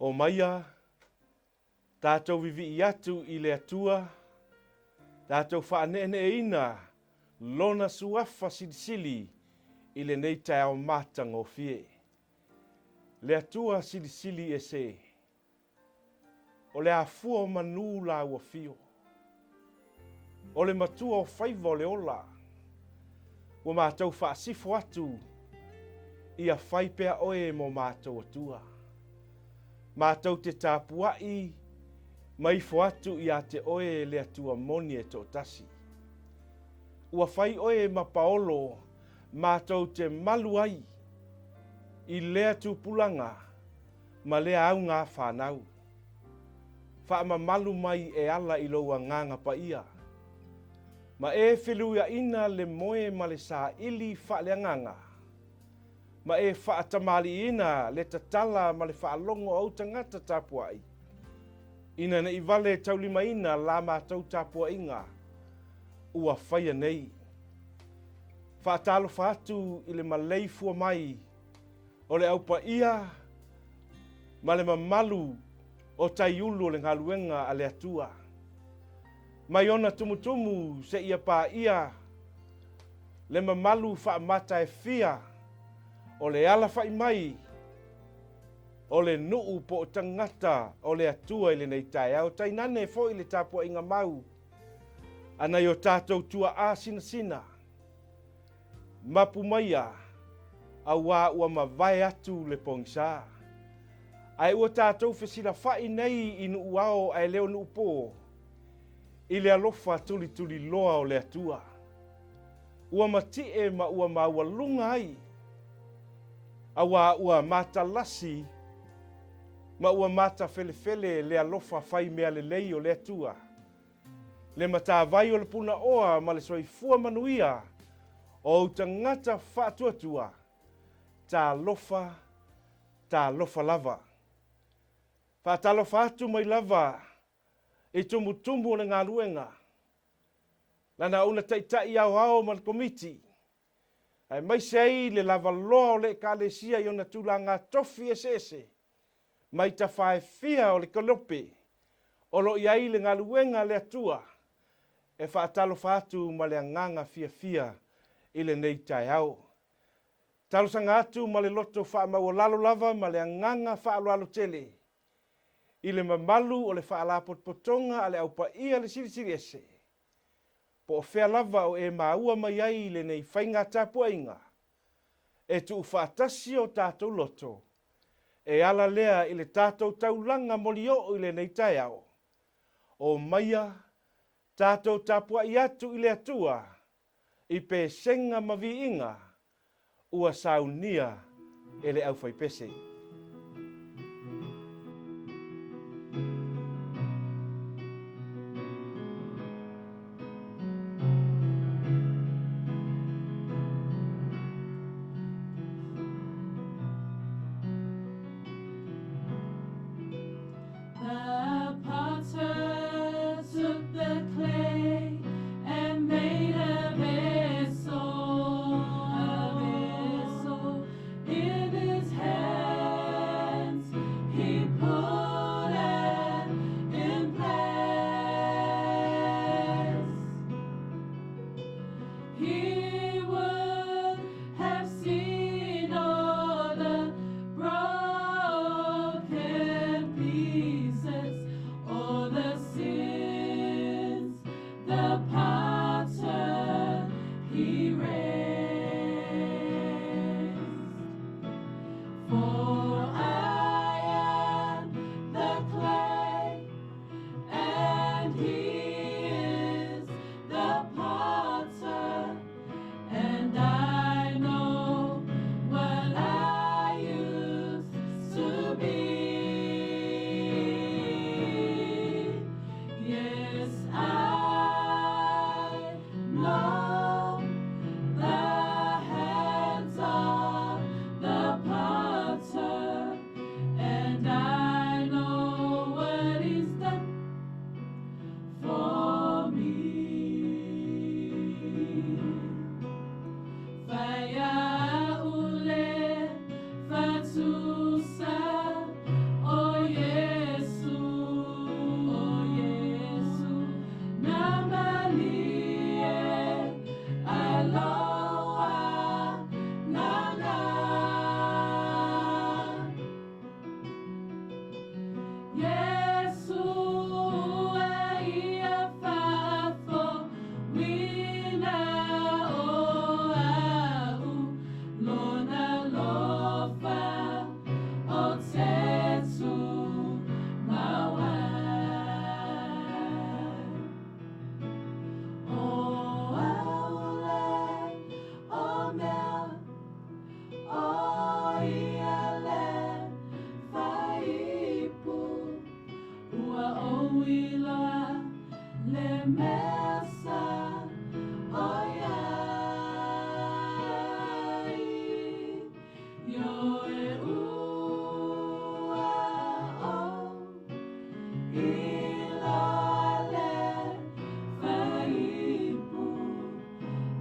Omaia, tatou vivii atu i le Atua, tatou faaneeneeina Lona Suafa Silisili i lenei taeao matagofie. Le Atua Silisili ese, o le afua o manu la ua fio, o le matua o faiva o le ola, ua matou faasifo atu, ia fai pea oe mo matou Atua. Matou te tapuai ma ifo atu ia te oe le Atua moni e toatasi. Ua fai oe ma paolo matou te malu ai i lea tupulaga ma lea auga fanau. Faamamalu mai e ala i lou agaga paia. Ma e feluiaina le moe ma le saili faaleagaga. Ma e faatamaliiina le tatala ma le faalogo o ou tagata tapuai. Ina ne i vale taulimaina la matou tapuaiga ua faia nei. Faatalofa atu i le maleifua mai o le au paia ma le mamalu o taiulu o le galuega a le Atua. Mai ona tumutumu seia paia le mamalu faamata e fia o le alafai mai o le nuu po o tagata o le Atua i lenei taeao. Tainane foi le tapuaiga mau a nai o tatou tuaa sinasina. Mapu maia, auā ua mavae atu le pogisa. Ae ua tatou fesilafai nei i nuu ao ae le o nuu pō, i le alofa tulituliloa o le Atua. Ua matie ma ua maualuga ai, auā ua matalasi ma ua matafelefele le alofa fai mea lelei o le Atua, le matavai o le punaoa ma le soifua manuia o ou tagata faatuatua, talofa, talofa lava. Faatalofa atu mai lava i tumutumu o le galuega, lana auna taitai aoao ma le komiti, aemaise ai le lavaloa o le Ekalesia i ona tulaga tofi eseese, mai tafa e fia o le kolope o lo o i ai le galuega a le Atua, e faatalofa atu ma le agaga fiafia i lenei taeao. Talosaga atu ma le loto faamaualalo lava ma le agaga faaaloalo tele i le mamalu o le Faalapotopotoga a le Au Paia le Silisili Ese, po o fea lava o e maua mai ai lenei faiga tapuaiga, e tuufaatasi o tatou loto, e ala lea i le tatou taulaga molioo i lenei taeao. Omaia, tatou tapuai atu i le Atua i pesega ma viiga ua saunia e le aufaipese. The potter took the clay and made a vessel, a vessel in his hands. He put it in place. He would have seen all the broken pieces, all the sins the potter he raised. For I am the clay, and he is the potter, and I know what I used to be. Yes, I mea sa ʻoiai, ioe ua ou iloa le faipu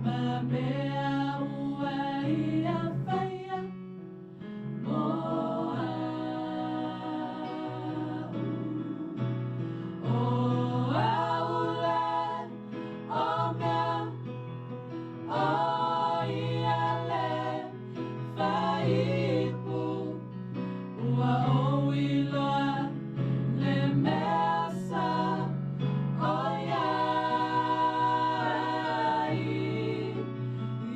ma mea ua ia faia mo aʻu. ʻO au le o mea, ʻo ia le faipu, ua ou iloa le mea sa ʻoiai,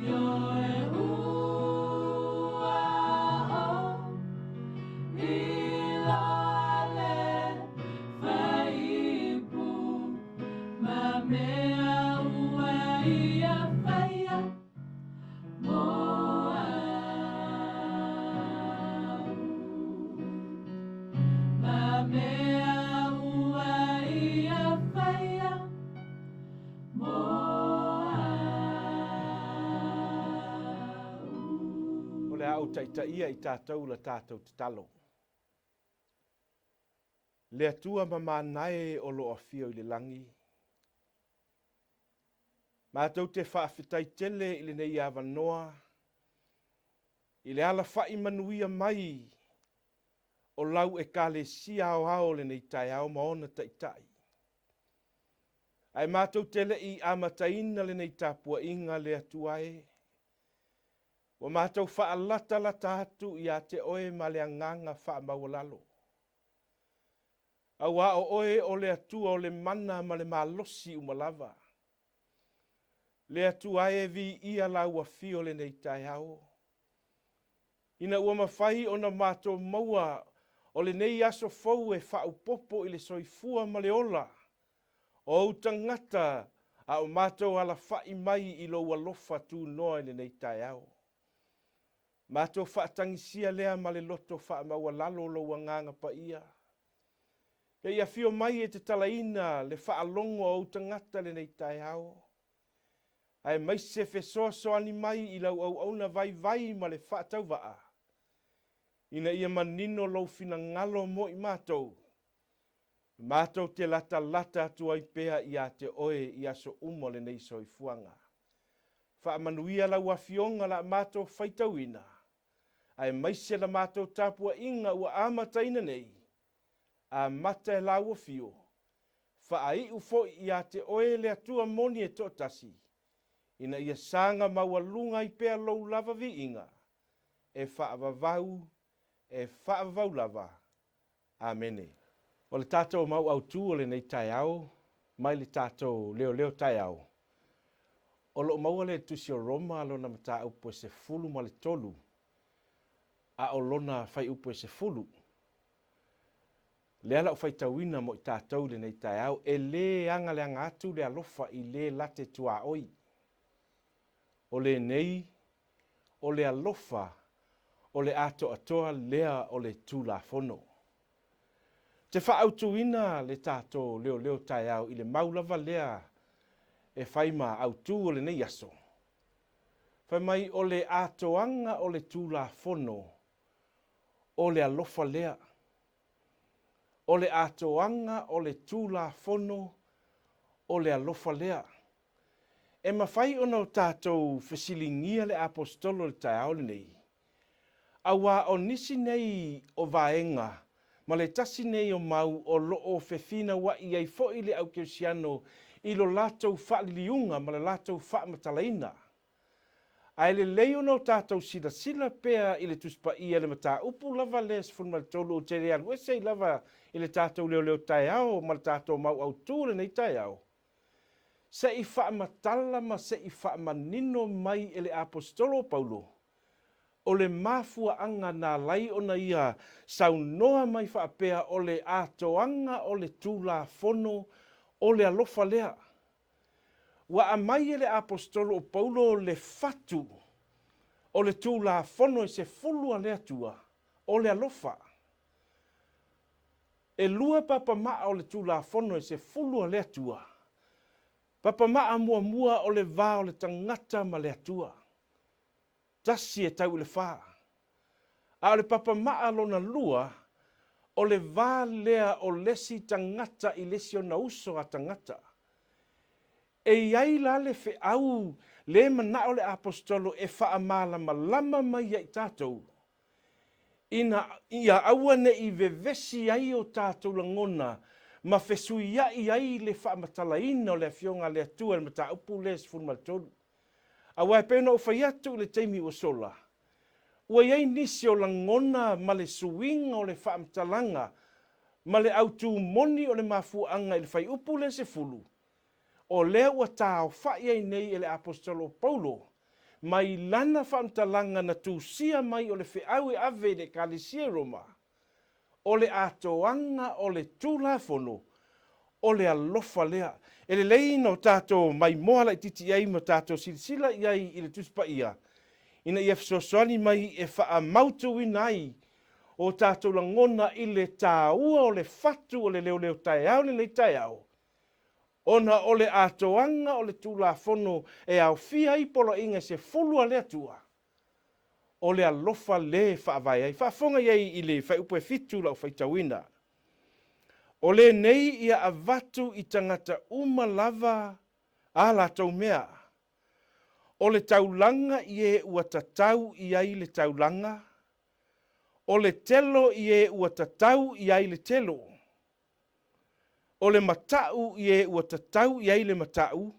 ioe ua ou iloa le faipu ma mea ua ia faia mo aʻu. Ma mea ua ia faia mo aʻu. O le a ou taitaia i tatou la tatou tatalo. Le Atua ma manae o lo o afio i le lagi, matou te faafetai tele i lenei avanoa i le alafa'i manuia mai o lau Ekalesia aoao lenei taeao ma ona taitai. Ae matou te le i amataina lenei tapuaiga le Atua e, ua matou faalatalata atu ia te oe ma le agaga faamaualalo. Auā o oe o le Atua o le mana ma le malosi uma lava. Le Atua e, viia lau afio lenei taeao. Ina ua mafai ona matou maua o lenei aso fou e faaopoopo i le soifua ma le ola o ou tagata a o matou alafa'i mai i lou alofa tunoa i lenei taeao. Matou faatagisia lea ma le loto faamaualalo lou agaga paia. Le i afio mai e te talaina le faalogo a ou tagata lenei taeao, aemaise fesoasoani mai i lau auauna vaivai ma le faatauvaa, ina ia manino lou finagalo mo i matou, matou te latalata atu ai pea ia te oe i aso uma o lenei soifuaga. Faamanuia lau Afioga la matou faitauina, aemaise la matou tapuaiga ua amataina nei, amata e lau afio, faaiu foi ia te oe le Atua moni e toatasi, ina ia saga maualuga ai pea lou lava viiga, e faavavau, e faavavau lava. Amene. O le tatou mau autu o lenei taeao mai le tatou leoleo taeao, o lo o maua lea i le Tusi o Roma lona mataupu e 13, a o lona faiupu e 10. Lea la u faitauina mo i tatou i lenei taeao, e lē agaleaga atu le alofa i lē late tuaoi. O lenei, o le alofa o le atoatoa lea o le Tulafono. Te faaautuina le tatou leoleo taeao i le mau lava lea e fai ma autu o lenei aso. Fai mai o le atoaga o le Tulafono o le alofa lea. O le atoaga o le Tulafono o le alofa lea. E mafai ona o tatou fesiligia le aposetolo i le taeao lenei, auā o nisi nei o vaega ma le tasi nei o mau o lo o fefinaua'i ai foi le au kerisiano i lo latou faaliliuga ma le latou faamatalaina. Ae lelei ona o tatou silasila pea i le Tusi Paia i le mataupu lava lea 13 ou te le alu ese ai lava i le tatou leoleo taeao ma le tatou mau autu o lenei taeao, se i faamatala ma se i faamanino mai e le aposetolo o Paulo o le mafuaaga na alai ona ia saunoa mai faapea o le atoaga o le Tulafono o le alofa lea. Ua aumai e le aposetolo o Paulo le fatu o le Tulafono e 10 a le Atua o le alofa. E lua papamaa o le Tulafono e 10 a le Atua. Papamaa muamua o le va o le tagata ma le Atua. 1 e tau i le 4. A o le papamaa lona lua, o le va lea o le isi tagata i le isi ona uso a tagata. E i ai la le feau le manao le Aposetolo e faamalamalama mai ia i tatou, ina ia aua ne i vevesi ai o tatou lagona ma fesuia'i ai le faamatalaina o le Afioga a le Atua i le mataupu lea e 13. Aua e pei ona ou fai atu i le taimi ua sola, ua i ai nisi o lagona ma le suiga o le faamatalaga ma le autū moni o le mafuaaga i le fuaiupu lea 10, o lea ua taaofa'i ai nei e le Aposetolo o Paulo mai lana faamatalaga na tusia mai o le feau e ave i le Ekalesia i Roma, o le atoaga o le Tulafono, o le alofa lea. E lelei ona o tatou maimoa laitiiti i ai ma tatou silasila i ai i le Tusi Paia, ina ia fesoasoani mai e faamautuina ai o tatou lagona i le taua o le fatu o le leoleo taeao i lenei taeao, ona o le atoaga o le Tulafono e aofia ai poloaiga e 10 a le Atua, o le alofa lē e faavae ai. Faafofoga i ai i le fuaiupu e 7 lau faitauina. O lenei ia avatu i tagata uma lava a latou mea. O le taulaga i e ua tatau i ai le taulaga, o le telo i e ua tatau i ai le telo. O le mata'u i e ua tatau i ai le mata'u,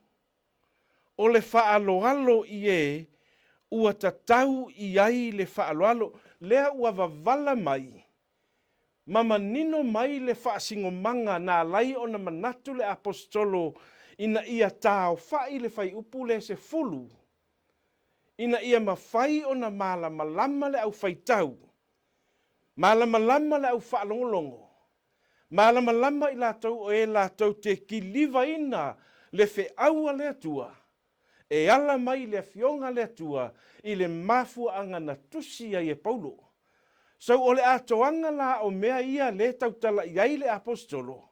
o le faaaloalo i e ua tatau i ai le faaaloalo. Lea ua vavala mai ma manino mai le faasinomaga na alai ona manatu le Aposetolo ina ia taofa'i le fuaiupu lea 10, ina ia mafai ona malamalama le aufaitau, malamalama le aufaalogologo, malamalama i latou o e latou te kilivaina le feau a le Atua, e ala mai le Afioga a le Atua i le mafuaaga na tusi ai e Paulo. So o le atoaga la o mea ia lē tautala i ai le Aposetolo,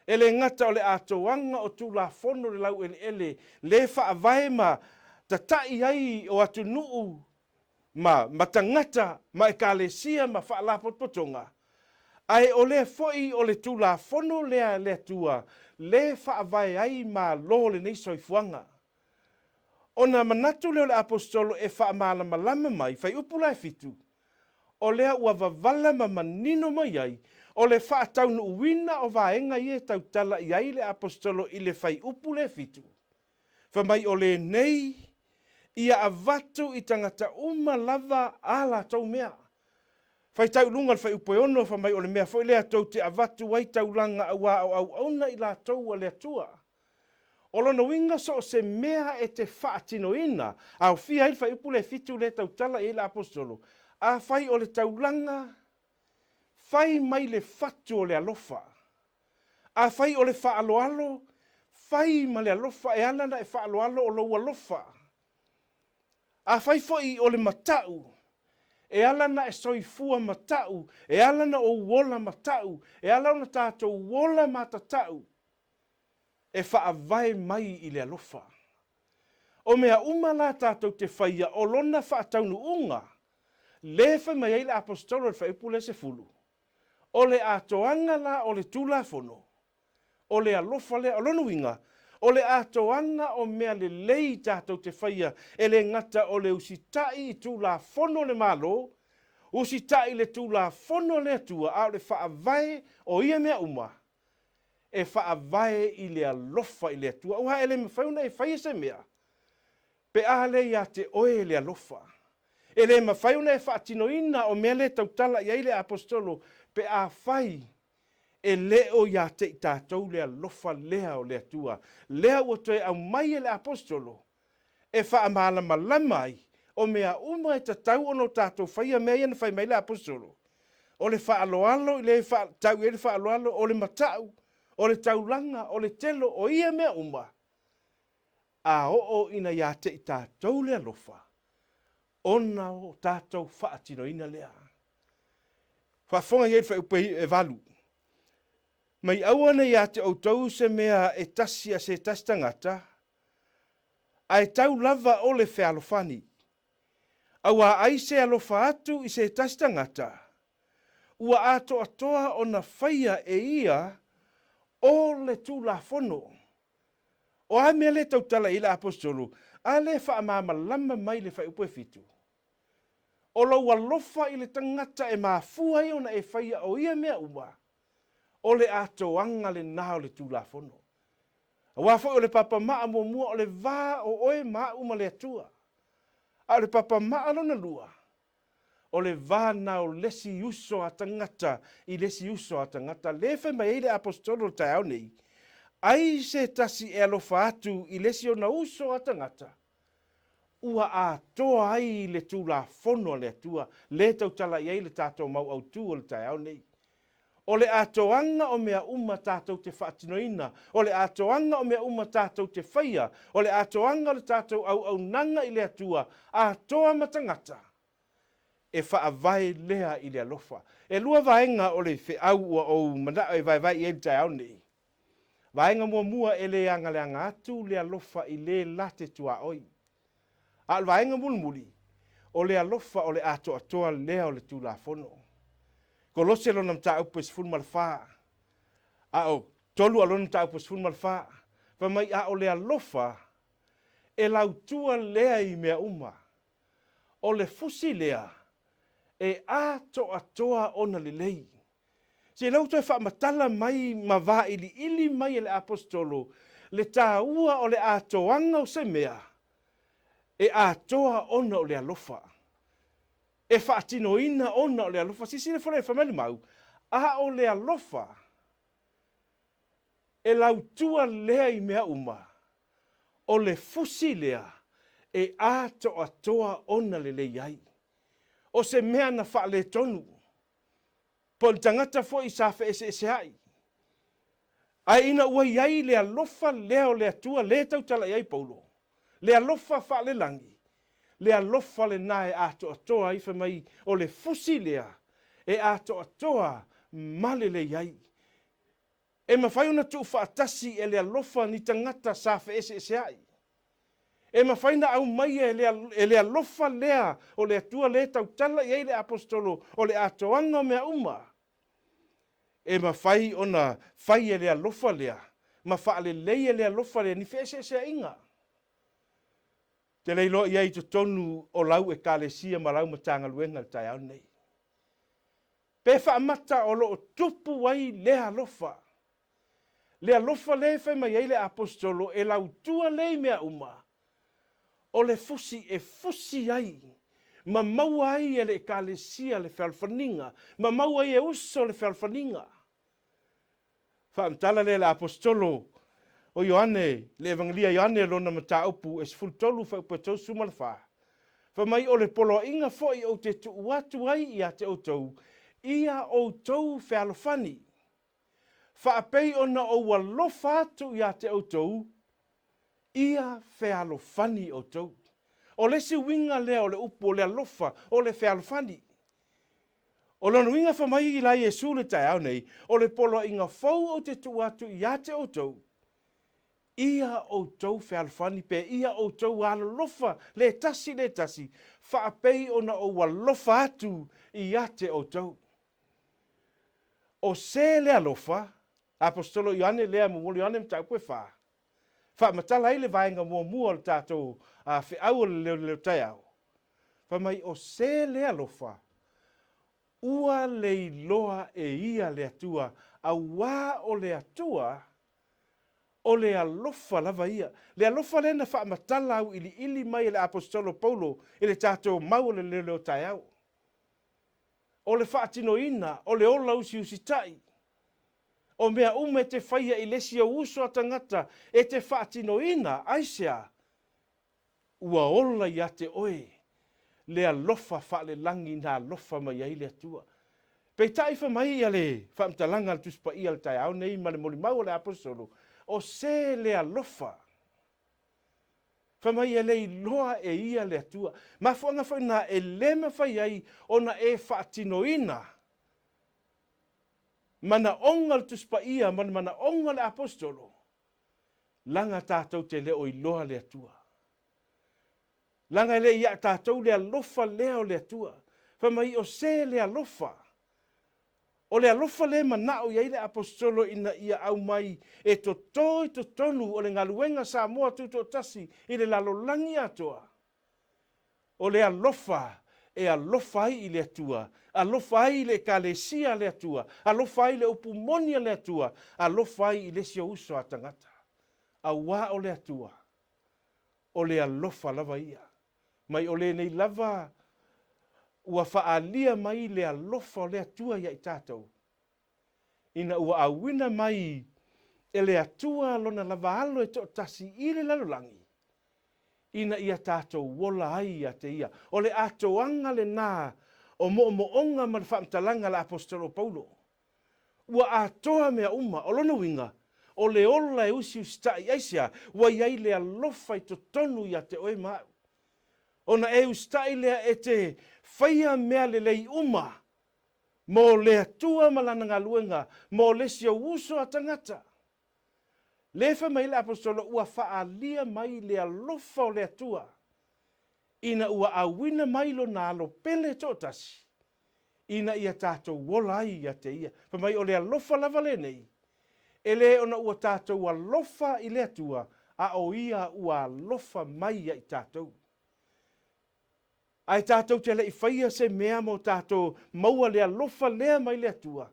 e le gata o le atoaga o Tulafono le laueleele lē faavae ma tata'i ai o atunuu ma ma tagata ma ekalesia ma faalapotopotoga, ae o lea foi o le Tulafono lea a le Atua lē faavae ai Malo o lenei soifuaga. Ona manatu lea o le Aposetolo e faamalamalama mai, fuaiupu la e 7, o lea ua vavala ma manino mai ai, o le faataunuuina o vaega ia e tautala i ai le Aposetolo i le fuaiupu lea e 7, fai mai o lenei ia avatu i tagata uma lava a latou mea. Faitau i luga o le fuaiupu e 6, fai mai o le mea foi lea tou te avatu ai taulaga auā o auauna i latou a le Atua. O lona uiga so o se mea e te faatinoina, aofia ai le fuaiupu lea e 7 lea e tautala i ai le Aposetolo, afai o le taulaga, fai mai le fatu o le alofa. Afai o le faaaloalo, fai ma le alofa, e ala ona e faaaloalo o lou alofa. Afai foi o le mata'u, e ala ona e soifua mata'u, e ala ona ou ola mata'u, e ala ona tatou ola matata'u, e faavae mai i le alofa. O mea uma la tatou te faia o lona faataunuuga, lē fai mai ai le Aposetolo i le fuaiupu lea 10, o le atoaga la o le Tulafono, o le alofa lea. O lona uiga, o le atoaga o mea lelei tatou te faia, e le gata o le usita'i i Tulafono a le Malo, usita'i i le Tulafono a le Atua, a o le faavae o ia mea uma, e faavae i le alofa i le Atua. Aua e le mafai ona e faia se mea pe a le ia te oe le alofa. E le mafai ona e faatinoina o mea lea e tautala i ai le Aposetolo pe afai e le o ia te i tatou le alofa lea o le Atua. Lea ua toe aumai e le Aposetolo e faamalamalama ai o mea uma e tatau ona o tatou faia mea ia na fai mai le Aposetolo, o le faaaloalo i le tau i ai le faaaloalo, o le mata'u, o le taulaga, o le telo, o ia mea uma, a oo ina ia te i tatou le alofa, ona o tatou faatinoina lea. Faafofoga i ai le fuaiupu e 8. Mai aua nei ia te outou se mea e tasi a se tasi tagata, ae tau lava o le fealofani. Auā ai se alofa atu i se tasi tagata, ua atoatoa ona faia e ia o le Tulafono. O a mea lea e tautala i ai le Aposetolo, a lea e faamalamalama mai le fuaiupu e 7? O lou alofa i le tagata e mafua ai ona e faia o ia mea uma, o le atoaga lena o le Tulafono. Aua foi o le papamaa muamua o le va o oe ma a'u ma le Atua. A o le papamaa lona lua, o le va na o le isi uso a tagata i le isi uso a tagata. Lea e fai mai ai le Aposetolo i le taeao nei, Ai se tasi e alofa atu i le isi ona uso a tagata, ua atoa ai le Tulafono a le Atua, lea e tautala i ai le tatou mau autu o le taeao nei. O le atoaga o mea uma tatou te faatinoina, o le atoaga o mea uma tatou te faia, o le atoaga o le tatou auaunaga i le Atua, atoa ma tagata, e faavae lea i le alofa. E lua vaega o le feau ua ou manao e vaevae i ai i le taeao nei. Vaega muamua e le agaleaga atu le alofa i le la te tuaoi. A o le vaega mulimuli, o le alofa o le atoatoa lea o le Tulafono. Kolose lona mataupu e 14, a o 3 a lona mataupu e 14, fai mai, a o le alofa e lautua lea i mea uma. O le fusi lea e atoatoa ona lelei. Se lea ua toe faamatala mai ma vailiili mai e le Aposetolo le taua o le atoaga o se mea e atoa ona o le alofa, e faatinoina ona o le alofa. Silasila foi la fai mai le mau, a o le alofa e lautua lea i mea uma, o le fusi lea e atoatoa ona lelei ai. O se mea na faaletonu, po o le tagata foi sa feeseesea'i, ae ina ua i ai le alofa lea o le Atua lea e tautala i ai Paulo, le alofa faalelagi, le alofa lena e atoatoa ai, fai mai o le fusi lea e atoatoa ma lelei ai. E mafai ona tuufaatasi e le alofa ni tagata sa feeseesea'i. E mafai ona aumaia e le alofa lea o le Atua lea e tautala i ai le Aposetolo o le atoaga o mea uma. E mafai ona fai e le alofa lea ma faalelei e le alofa lea ni feeseesea'iga. Te le iloa i ai i totonu o lau Ekalesia ma lau Matagaluega i le taeao lenei. Pe faamata o lo o tupu ai lea alofa. Le alofa lea e fai mai ai le Aposetolo e lautua lea i mea uma, o le fusi e fusi ai ma maua ai e le Ekalesia le fealofaniga, ma maua ai e uso le fealofaniga. Faamatala lea e le Aposetolo o Ioane, le Evagelia a Ioane lona mataupu e 13 fuaiupu e 34, fai mai, O le poloaiga foi ou te tuu atu ai ia te outou, ia outou fealofani, faapei ona ou alofa atu ia te outou, ia fealofani outou. O le isi uiga lea o le upu o le alofa, o le fealofani. O lona uiga fai mai la Iesu i le taeao nei, o le poloaiga fou ou te tuu atu ia te outou, ia outou fealofani pe ia outou alolofa le tasi le tasi, faapei ona ou alofa atu ia te outou. O se le alofa, Aposetolo Ioane lea momoli Ioane mataupu e 4, faamatala ai le vaega muamua o le tatou feau o le leo taeao. Fai mai, o se le alofa, ua le iloa e ia le Atua, auā o le Atua, o le alofa lava ia. Le alofa lea na faamatala auiliili mai e le Aposetolo Paulo i le tatou mau o le leo taeao. O le faatinoina o le ola usiusita'i, o mea uma e te faia i le isi ou uso a tagata e te faatinoina, aisea? Ua ola ia te oe le alofa faalelagi na alofa mai ai le Atua. Peitai fai mai ia le faamatalaga a le Tusi Paia i le taeao nei ma le molimau a le Aposetolo, o se le alofa. Fai mai e le iloa e ia le Atua. Mafuaaga foi na e le mafai ai ona e faatinoina. Manaoga o le Tusi Paia ma le manaoga o le Aposetolo, laga tatou te le o iloa le Atua. Laga e le i ia tatou le alofa lea o le Atua. Fai mai o se le alofa. O le alofa lea e manao i ai le Aposetolo ina ia aumai e toto i totonu o le galuega Samoa Tutoatasi i le lalolagi atoa. O le alofa e alofa ai i le Atua, alofa ai i le Ekalesia a le Atua, alofa ai i le upu moni a le Atua, alofa ai i le isi ou uso a tagata. Auā o le Atua, o le alofa lava ia. Mai o lenei lava ua faaalia mai le alofa o le Atua ia i tatou, ina ua auina mai e le Atua Lona lava Alo e toatasi i le lalolagi, ina ia tatou ola ai ia te Ia. O le atoaga lena o moomooga ma le faamatalaga a le Aposetolo o Paulo. Ua atoa mea uma, o lona uiga, o le ola e usiusitai, aisea? Ua i ai le alofa i totonu ia te oe ma au. Ona e usitai lea e te faia mea lelei uma mo le Atua ma Lana galuega, mo le isi ou uso a tagata. Lea fai mai le Aposetolo ua faaalia mai le alofa o le Atua ina ua auina mai Lona Alo pele toatasi ina ia tatou ola ai ia te Ia. Fai mai o le alofa lava lenei, e le ona ua tatou alofa i le Atua, a o Ia ua alofa mai ia i tatou. Ae tatou te le i faia se mea mo tatou maua le alofa lea mai le Atua,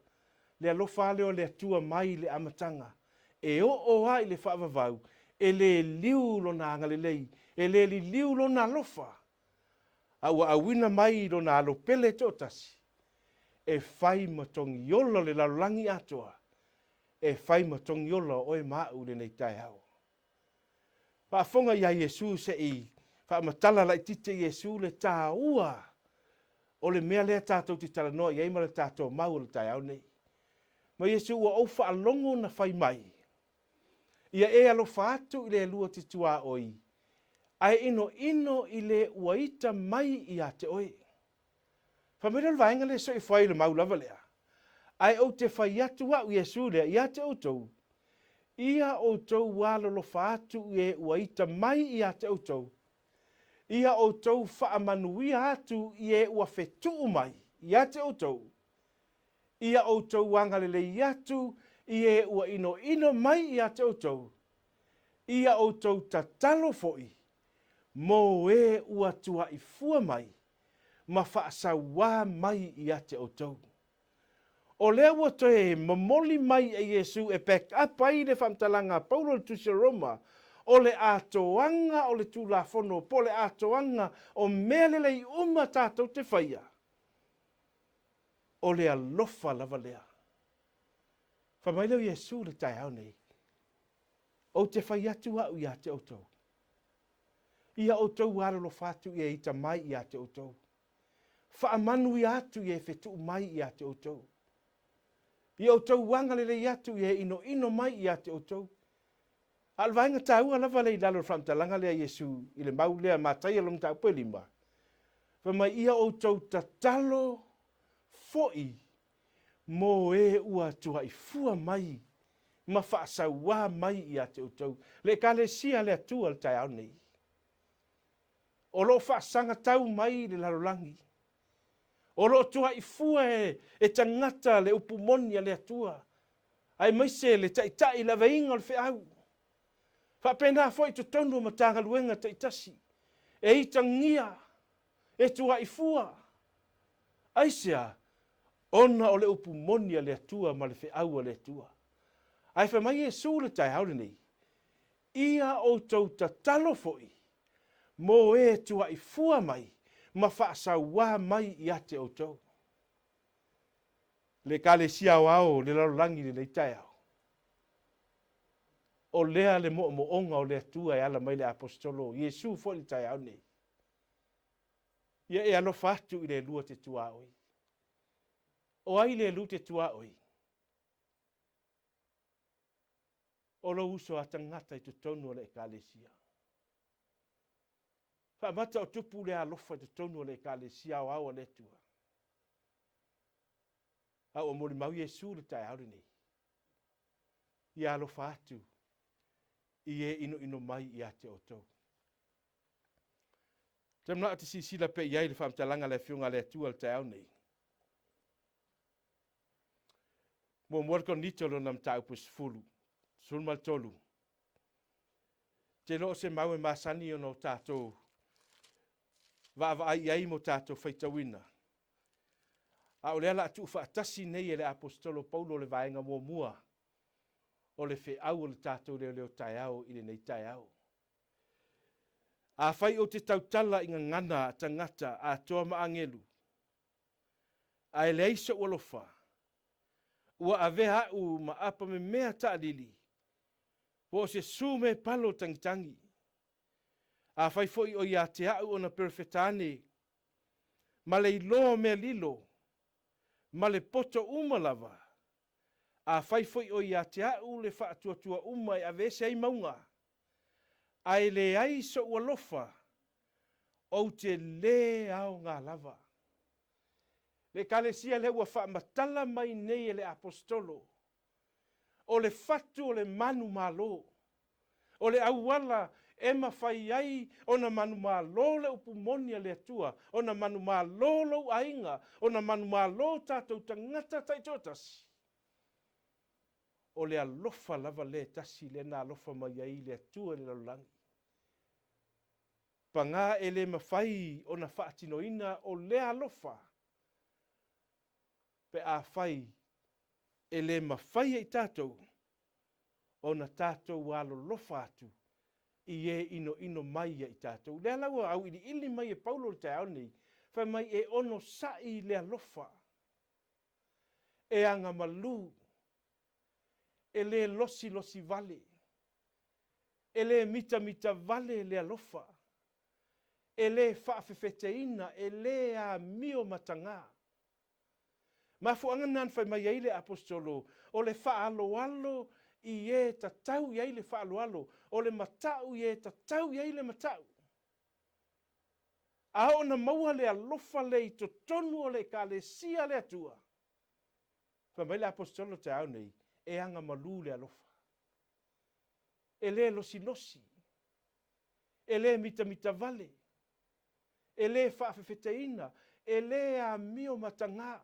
le alofa lava lea o le Atua mai le amataga, e oo lava i le faavavau, e le liu Lona agalelei, e le liliu Lona alofa, a ua auina mai i Lona Alo pele toatasi, e fai ma togiola o le lalolagi atoa, e fai ma togiola o oe ma au i lenei taeao. Faafofoga ia Iesu se i faamatala laitiiti e Iesu le taua o le mea lea tatou te talanoa i ai ma le tatou mau o le taeao nei. Ma Iesu ua ou faalogo na fai mai, Ia e alofa atu i le Alua te tuaoi, ae inoino i le ua ita mai ia te oe. Fai mai lea o le vaega lea e soifua ai le mau lava lea. Ae ou te fai atu au Iesu lea ia te outou, ia outou alolofa atu i e ua ita mai ia te outou, ia outou faamanuia atu i e ua fetuu mai ia te outou, ia outou agalelei atu i e ua inoino mai ia te outou, ia outou tatalo foi mo e ua tuaifua mai ma faasauā mai ia te outou. O lea ua toe momoli mai e Iesu e back up ai le faamatalaga a Paulo i le Tusi o Roma, o le atoaga o le Tulafono po o le atoaga o mea lelei uma tatou te faia, o le alofa lava lea. Fai mai lea o Iesu i le taeao nei, Ou te fai atu au ia te outou, Ia outou alolofa atu i e ita mai ia te outou. Faamanuia atu i e fetuu mai ia te outou. Ia outou agalelei atu i e inoino mai ia te outou. A o le vaega taua lava lea i lalo o le faamatalaga lea a Iesu i le mau lea Mataia lona mataupu e lima, fai mai, Ia outou tatalo foi mo e ua tuaifua mai ma faasauā mai ia te outou. Le Ekalesia a le Atua i le taeao nei, o lo o faasagatau mai le lalolagi, o lo o tuaifua e tagata le upu moni a le Atua, aemaise le taitai i le aveiga o le feau. Faapena foi i totonu o Matagaluega taitasi, e itagia, e tuaifua. Aisea? Ona o le upu moni a le Atua ma le feau a le Atua. Ae fai mai Iesu i le taeao lenei, Ia outou tatalo foi mo e tuaifua mai ma faasauā mai ia te outou. Le Ekalesia Aoao o le Lalolagi i lenei taeao, o lea le moomooga o le Atua e ala mai le Aposetolo Iesu foi i le taeao nei. Ia e alofa atu i le lua te tuaoi. O ai le lu te tuaoi? O lou uso a tagata i totonu o le Ekalesia. Faamata o tupu le alofa i totonu o le Ekalesia Aoao a le Atua. A ua molimau Iesu i le taeao lenei, Ia alofa atu i e inoino mai ia te outou. Te manao te silasila pea i ai le faamatalaga a le Afioga a le Atua i le taeao nei. Muamua le Korinito lona mataupu e 10, 13. Te iloa o se mau e masani ona o tatou vaavaai i ai mo tatou faitauina. A o lea la a tuufaatasi nei e le Aposetolo Paulo le vaega muamua o le feau o le tatou leoleo taeao i lenei taeao. Afai ou te tautala i gagana a tagata atoa ma agelu, ae leai sou alofa, ua avea au ma apamemea taalili, po o se su mepalo tagitagi. Afai foi o ia te au ona perofeta ane, ma le iloa o mea lilo, ma le poto uma lava, afai foi o ia te au le faatuatua uma e aveese ai mauga, ae leai sou alofa, ou te lē aoga lava. Le Ekalesia lea ua faamatala mai nei e le Aposetolo, o le fatu o le manumalo, o le auala e mafai ai ona manumalo le upu moni a le Atua, ona manumalo lou aiga, ona manumalo tatou tagata taitoatasi, o le alofa lava lea e tasi lea na alofa mai ai le Atua i le lalolagi. Paga e le mafai ona faatinoina o lea alofa pe afai e le mafai e i tatou ona tatou alolofa atu i e inoino mai ia i tatou. Lea la ua auiliili mai e Paulo i le taeao lenei, fai mai e onosai le alofa, e agamalu, e le losilosi vale, e le mitamita vale le alofa, e le faafefeteina, e le amio matagā. Mafuaaga lena na fai mai ai le Aposetolo, o le faaaloalo i e tatau i ai le faaaloalo, o le matau i e tatau i ai le matau. A oo ina maua le alofa lea i totonu o le Ekalesia a le Atua, fai mai le Aposetolo taeao nei, e agamalu le alofa. E le losilosi, e le mitamita vale, e le faafefeteina, e le amio matagā.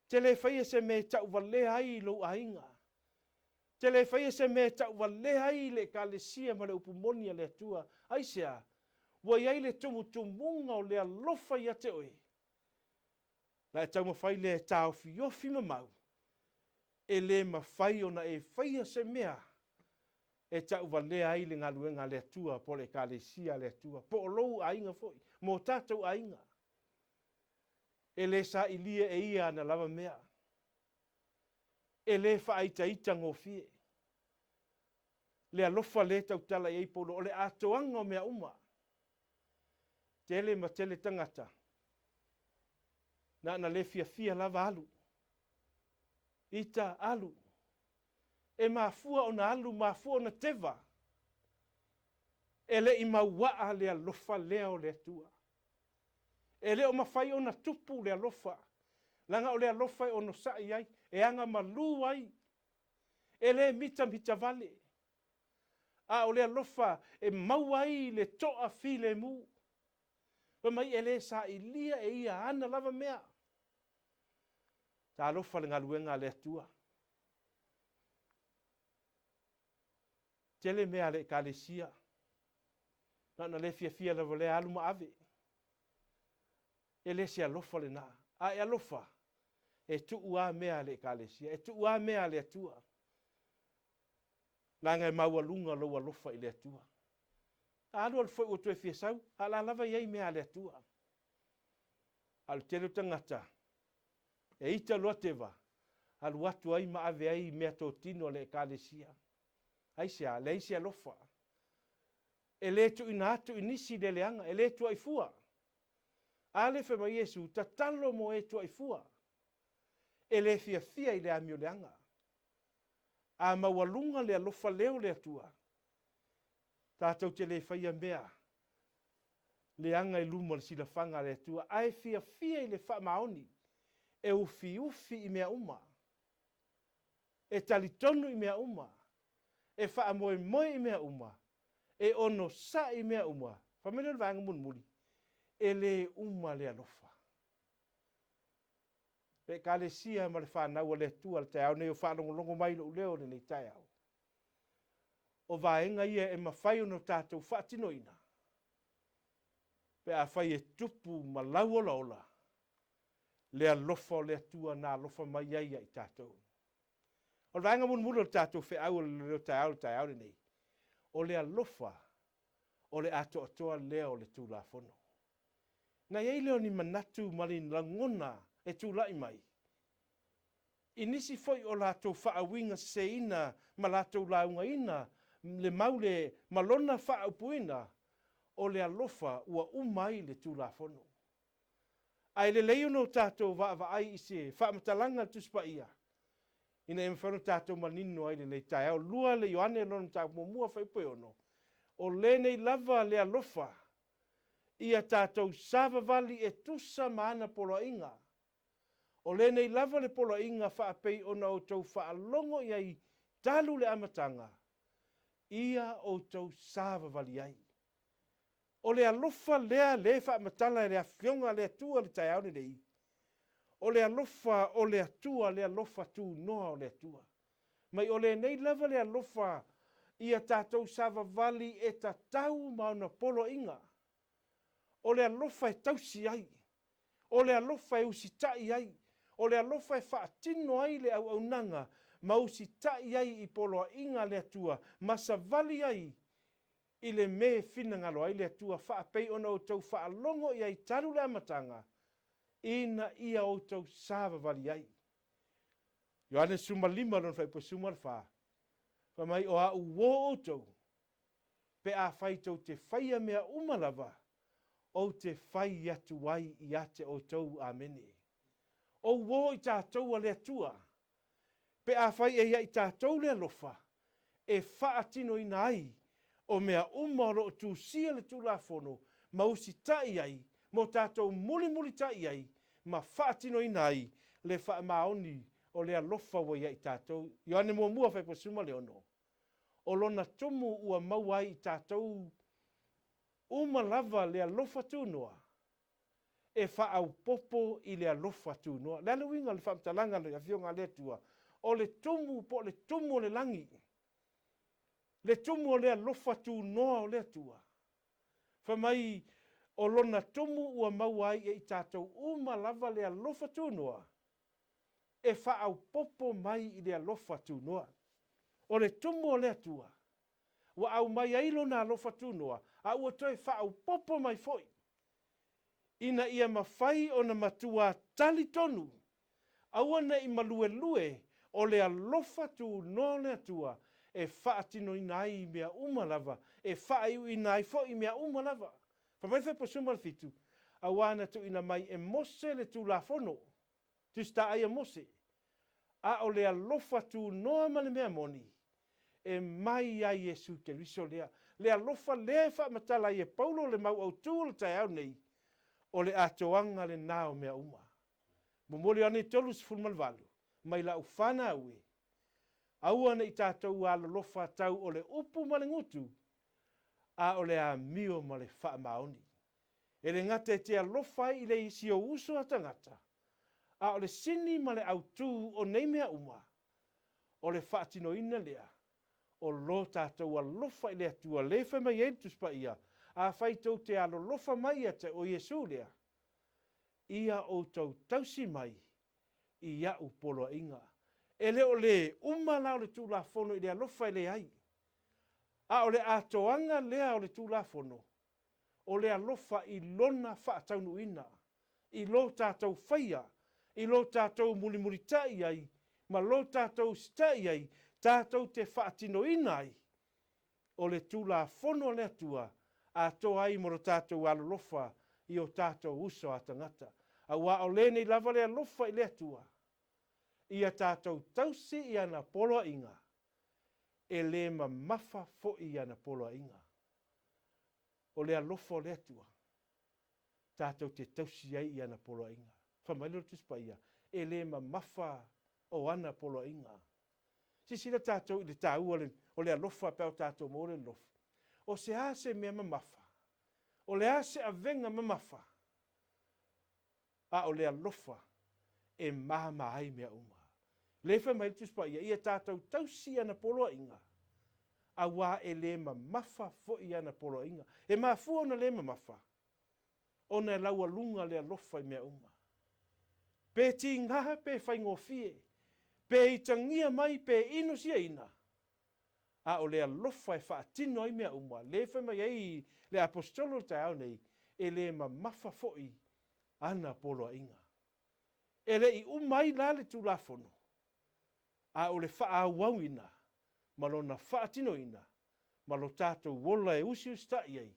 Te le faia se mea e tauvalea ai lou aiga. Te le faia se mea e tauvalea ai le Ekalesia ma le upu moni a le Atua. Aisea? Ua i ai le tumutumuga o le alofa ia te oe. Na e taumafai lea e taofiofi ma mau, e le mafai ona e faia se mea e tauvalea ai le galuega a le Atua po o le Ekalesia a le Atua, po o lou aiga foi, ma o tatou aiga. E le sailia e ia ana lava mea. E le faaitaita gofie. Le alofa lea e tautala i ai Paulo, o le atoaga o mea uma. Tele ma tele tagata na na le fiafia lava alu. Ita alu. E mafua ona alu, mafua ona teva. E le i mauaa le alofa lea o le Atua. E le o mafai ona tupu le alofa, leaga o le alofa e onosai ai, e agamalu ai, e le mitamita vale, a o le alofa e maua ai le toa filemu. Fai mai e le sailia e ia ana lava mea. Talofa le galuega a le Atua. Tele mea a le Ekalesia. Na ona le fiafia lava lea alu ma ave. E le se alofa lena. A e alofa, e tuu a mea a le Ekalesia, e tuu a mea a le Atua. Leaga e maualuga lou alofa i le Atua. A alu alu foi ua toe fia sau, a o la lava e i ai mea a le Atua. A o le tele o tagata, e ita loa teva, alu atu ai ma ave ai meatotino a le Ekalesia. Aisea? Leai se alofa. E le tuuina atu i nisi le leaga, e le tuai fua. A lea fai mai Iesu, tatalo mo e tuai fua. E le fiafia i le amio leaga. A maualuga le alofa lea o le Atua, tatou te le faia mea leaga i luma o le silafaga a le Atua, ae fiafia i le faamaoni. E ufiufi i mea uma. E talitonu i mea uma. E faamoemoe i mea uma. E onosai i mea uma. Fai mai lea o le vaega mulimuli, E lē uma le alofa. Le Ekalesia ma le fanau a le Atua le taeao nei o faalogologo mai i lou leo i lenei taeao. O vaega ia e mafai ona tatou faatinoina pe afai e tupu ma lauolaola le alofa o le Atua na alofa mai ai ia i tatou. O le vaega mulimuli o le tatou feau o le leo taeao i le taeao lenei, o le alofa o le atoatoa lea o le Tulafono. Na i ai lea o ni manatu ma ni lagona e tulai mai i nisi foi o latou faauiga seseina ma latou laugaina le mau le ma lona faaupuina o le alofa ua uma ai le Tulafono. Ae lelei ona o tatou vaavaai i se faamatalaga a le Tusi Paia ina ia mafai ona tatou manino ai i lenei taeao. 2 le Ioane lona mataupu muamua fuaiupu e 6, O lenei lava le alofa ia tatou savavali e tusa ma ana poloaiga. O lenei lava le poloaiga faapei ona outou faalogo i ai talu le amataga, ia outou savavali ai. O le alofa lea lē faamatala e le Afioga a le Atua i le taeao lenei, o le alofa o le Atua, le alofa tunoa o le Atua. Mai o lenei lava le alofa ia tatou savavali e tatau ma ona poloaiga. O le alofa e tausi ai, o le alofa e usitai ai, o le alofa e faatino ai le auaunaga ma usitai ai i poloaiga a le Atua ma savali ai i le me finagalo ai le Atua faapei ona outou faalogo i ai talu le amataga, ina ia outou savavali ai. Ioane 15 lona fuaiupu 14, fai mai, O a uō outou, pe afai tou te faia mea uma lava, ou te fai atu ai ia te outou. Amene. O uō i tatou a le Atua, pe afai e ia i tatou le alofa, e faatinoina ai o mea uma o lo o tusia le Tulafono ma usitai ai ma o tatou mulimulitai ai ma faatinoina ai le faamaoni o le alofa ua ia i tatou. Ioane muamua fuaiupu 16, O lona tumu ua maua ai i tatou uma lava le alofa tunoa, e faaaupopo i le alofa tunoa. O le a le uiga o le faamatalaga a le Afioga a le Atua? O le tumu po o le tumu o le lagi, le tumu o le alofa tunoa o le Atua. Fai mai, o lona tumu ua maua ai e i tatou uma lava le alofa tunoa, e faaaupopo mai i le alofa tunoa. O le tumu o le Atua, ua aumai ai lona alofa tunoa, a ua toe faaopoopo mai foi, ina ia mafai ona matua talitonu, aua ne i maluelue o le alofa tunoa o le Atua e faatinoina ai mea uma lava, e faaiuina ai foi mea uma lava. Fai mai le Fuaiupu 17, Aua na tuuina mai e Mose le Tulafono, Tusitaai a Mose, a o le alofa tunoa ma le mea moni, e mai ia Iesu Keriso lea. Le alofa lea e faamatala ai e Paulo le mau autū o le taeao nei, o le atoaga lenā o mea uma. Momoli ane 38, mai lau fanau e, aua ne i tatou alolofa tau o le upu ma le gutu, a o le amio ma le faamaoni. E le gata e te alofa ai i le isi ou uso a tagata, a o le sini ma le autū o nei mea uma, o le faatinoina lea o lo tatou alofa i le Atua le fai mai ai le Tusi Paia, Afai tou te alolofa mai ia te o Iesu lea, ia outou tausi mai i a'u poloaiga. E le o le uma la o le Tulafono i le alofa e leai, a o le atoaga lea o le Tulafono, o le alofa i lona faataunuuina, i lo tatou faia, i lo tatou mulimulitai ai ma lo tatou usitai ai, tatou te faatinoina ai o le Tulafono a le Atua atoa ai mo lo tatou alolofa i o tatou uso a tagata. Aua o lenei lava le alofa i le Atua, ia tatou tausi i ana poloaiga, e le mamafa foi i ana poloaiga. O le alofa o le Atua, tatou te tausi ai i ana poloaiga. Fai mai lea o le Tusi Paia, e le mamafa o ana poloaiga. Silasila tatou i le taua o le alofa pe a o tatou maua le alofa. O se a se mea mamafa? O le a se avega mamafa? A o le alofa e mama ai mea uma. Lea fai mai le Tusi Paia, ia tatou tausi i ana poloaiga, auā e le mamafa foi ana poloaiga. E mafua ona le mamafa, ona e laualuga le alofa i mea uma. Pe tiga pe faigofie, pe itagia mai pe inusiaina, a o le alofa e faatino ai mea uma, lea fai mai ai le Aposetolo i le taeao nei, e le mamafa foi ana poloaiga. E le i uma ai la le Tulafono, a o le faaauauina ma lona faatinoina ma lo tatou ola e usiusitai ai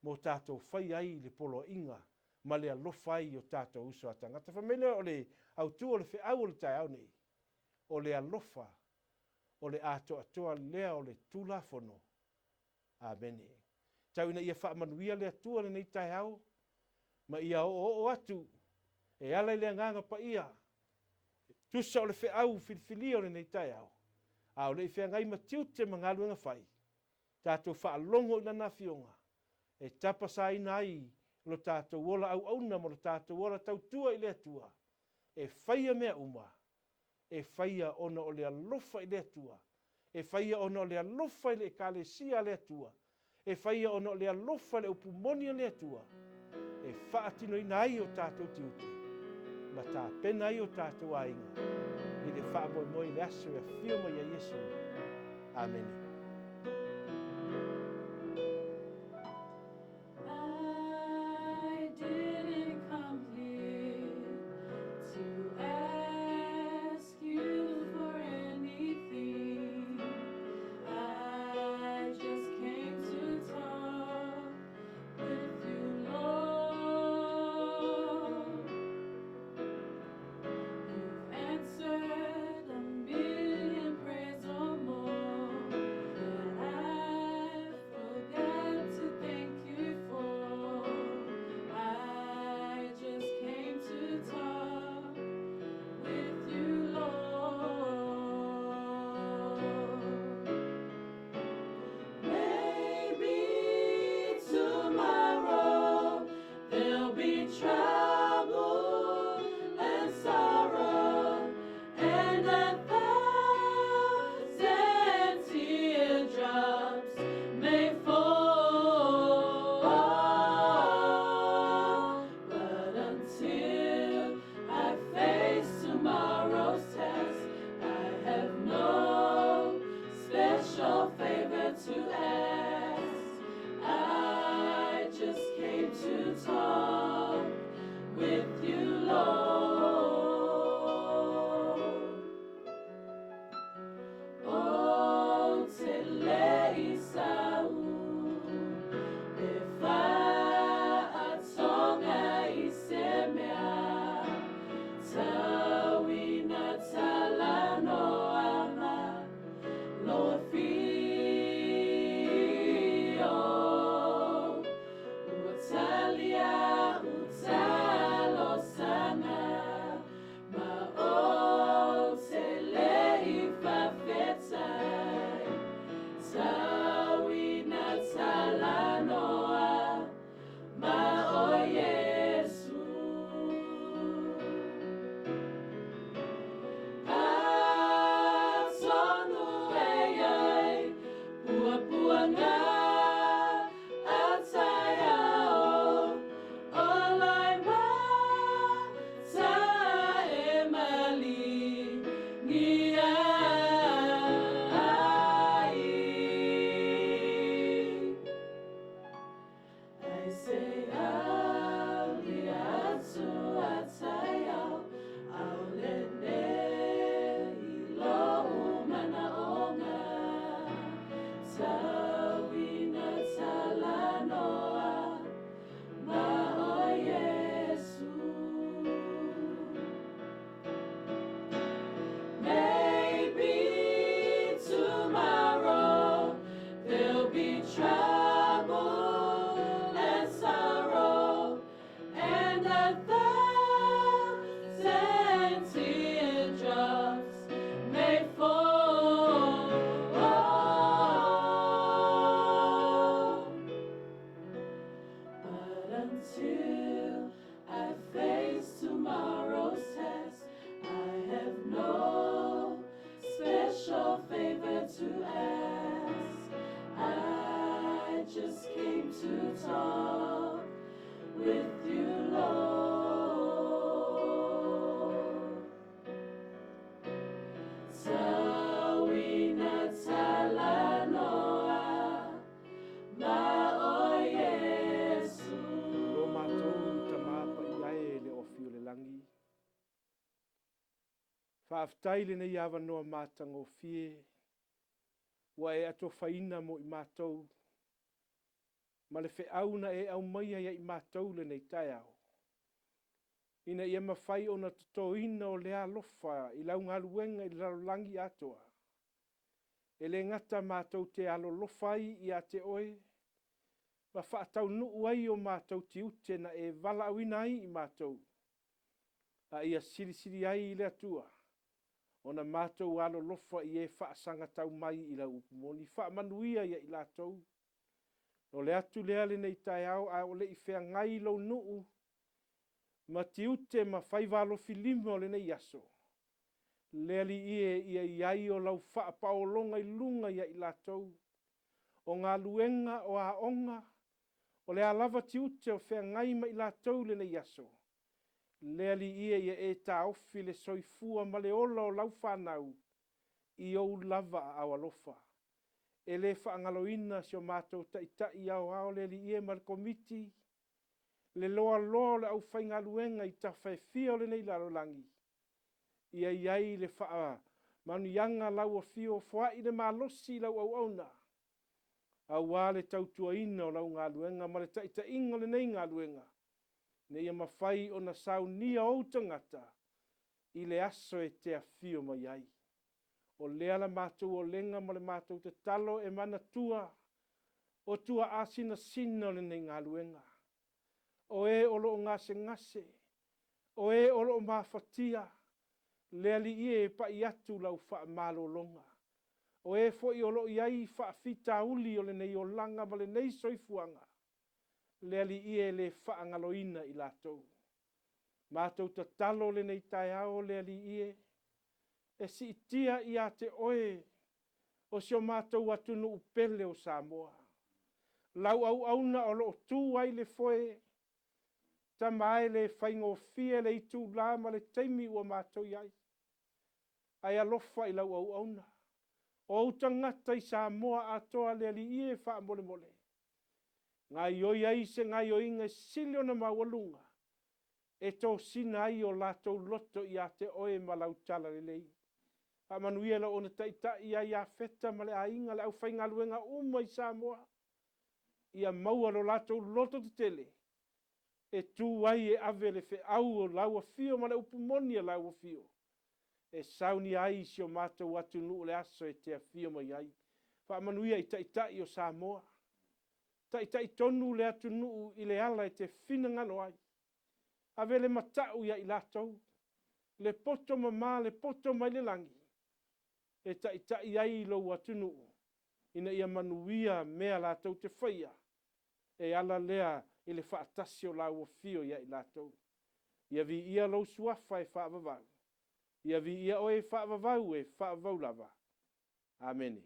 mo tatou faia ai le poloaiga ma le alofa ai i o tatou uso a tagata. Fai mai lea o le autu o le feau o le taeao nei, o le alofa o le atoatoa lea o le Tulafono. Amene. Tau ina ia faamanuia le Atua lenei taeao ma ia oooo atu e ala i le Agaga Paia, e tusa o le feau filifilia o lenei taeao, a o le i feagai ma tiute ma galuega fai, tatou faalogo i Lana Afioga e tapasaina ai lo tatou ola auauna ma lo tatou ola tautua i le Atua, e faia mea uma, e faia ona o le alofa i le Atua, e faia ona o le alofa i le Ekalesia a le Atua, e faia ona o le alofa i le upu moni a le Atua, e faatinoina ai o tatou tiute ma tapena ai o tatou aiga i le faamoemoe i le aso e afio mai ai Iesu. Amene. I didn't come here to ask you for anything. I just came to talk with you, Lord. You've answered a million prayers or more. I just came to talk with you, Lord. Tauina talanoa ma o Iesu. Lo matou Tama Paia e le ofi o le lagi, faafetai lenei avanoa matagofie ua e atofaina mo i matou ma le feau na e aumaia ia i matou lenei taeao, ina ia mafai ona totoina o lea alofa i lau galuega i le lalolagi atoa. E le gata matou te alolofa ai ia te oe, ma faataunuu ai o matou tiute na e valaauina ai i matou, a ia silisili ai i le Atua ona matou alolofa i e faasagatau mai i lau upu moni. Faamanuia ia i latou. O le atu lea lenei taeao a o le i feagai lou nuu ma tiute ma faiva alofilima o lenei aso, le Alii e, ia i ai o lau faapaologa i luga ia i latou, o galuega, o aoga, o le a lava tiute o feagai ma i latou lenei aso, le Alii e, ia e taofi le soifua ma le ola o lau fanau i ou lava aao alofa. E le faagaloina si o matou Taitai Aoao, le Alii e, ma le Komiti, le loaloa o le aufaigaluega i tafa e fia o lenei lalolagi, ia i ai le faamanuiaga lau afio, foai le malosi i lau auauna, aua le tautuaina o lau galuega ma le taitaiga o lenei galuega, ina ia mafai ona saunia ou tagata i le aso e te afio mai ai. O lea la matou olega ma le matou tatalo e manatua o tuaasinasina o lenei galuega, o e o lo o gasegase, o e o lo o mafatia, le Alii e, pai atu lau faamalologa. O e foi o lo o i ai faafitauli o lenei olaga ma lenei soifuaga, le Alii e, le faagaloina i latou. Matou tatalo lenei taeao, le Alii e, e siitia ia te oe o si o matou atunuu pele o Samoa. Lau auauna o lo o tu ai le foe, tama e le faigofie le itula ma le taimi ua matou i ai. Ae alofa i lau auauna. O ou tagata i Samoa atoa, le Alii e, faamolemole. Gaioi ai se gaioiga e sili ona maualuga, e tosina ai o latou loto ia te oe ma lau talalelei. Faamanuia lau ona taitai ia Iafeta ma le aiga, le aufaigaluega uma i Samoa, ia maua lo latou loto tetele, e tu ai e ave le feau o lau afio ma le upu moni a lau afio, e saunia ai si o matou atunuu le aso e te afio mai ai. Faamanuia i taitai o Samoa, taitai tonu le atunuu i le ala e te finagalo ai. Ave le matau ia i latou, le poto mama, le poto mai le lagi, e taitai ai lou atunuu, ina ia manuia mea latou te faia, e ala lea i le faatasi o lau afio ia i latou. Ia viia lou suafa e faavavau. Ia viia oe e faavavau e faavavau lava. Amene.